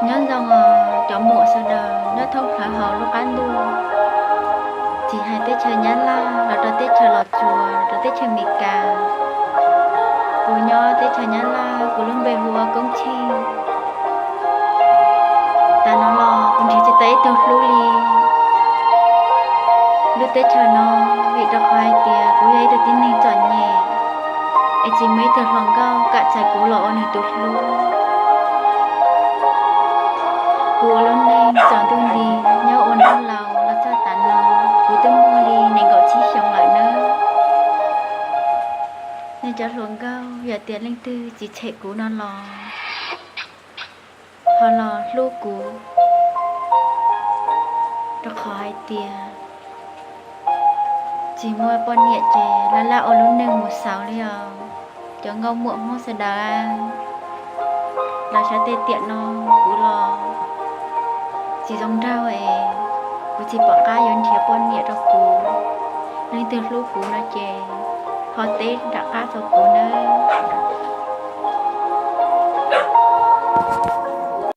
Nyob zoo os cov muam sawv daws nyob thoob plaws hauv lub qab ntuj, tsis hais teb chaws Nyab Laj los rau teb chaws Los Tsuas los rau teb chaws Amelikas. Kuv nyob teb chaws Nyab Laj, kuv lub npe hu ua Koob Tsheej. Tam no los kuv nrhiav tsis tau ib tug hlub li. Lub teb chaws no, vim rau qhov hais tias kuv yog ib tug tib neeg txom nyem, es tsis muaj ib tug hluas nkauj kam txais kuv los ua nws tus hlub. Kuv ua lub neej txom ntuj nti, nyob ua nraug laus los txog tav no, kuv twb muaj li nees nkaum tsib xyoos lawm nawb. Nej cov hluas nkauj, yog tias leej twg tsis tshem kuv no los ho los hlub kuv, rau qhov hais tias tsis muaj poj niam ces laj laj ua lub neej mus xaus li os. Cov nkauj muam Hmoob sawv daws, los xyov tej tiam no kuv los tsis zoo nraug es kuv tsis pom qab yuav nrhiav poj niam rau kuv. Leej twg hlub kuv no ces ho teb nram qab txog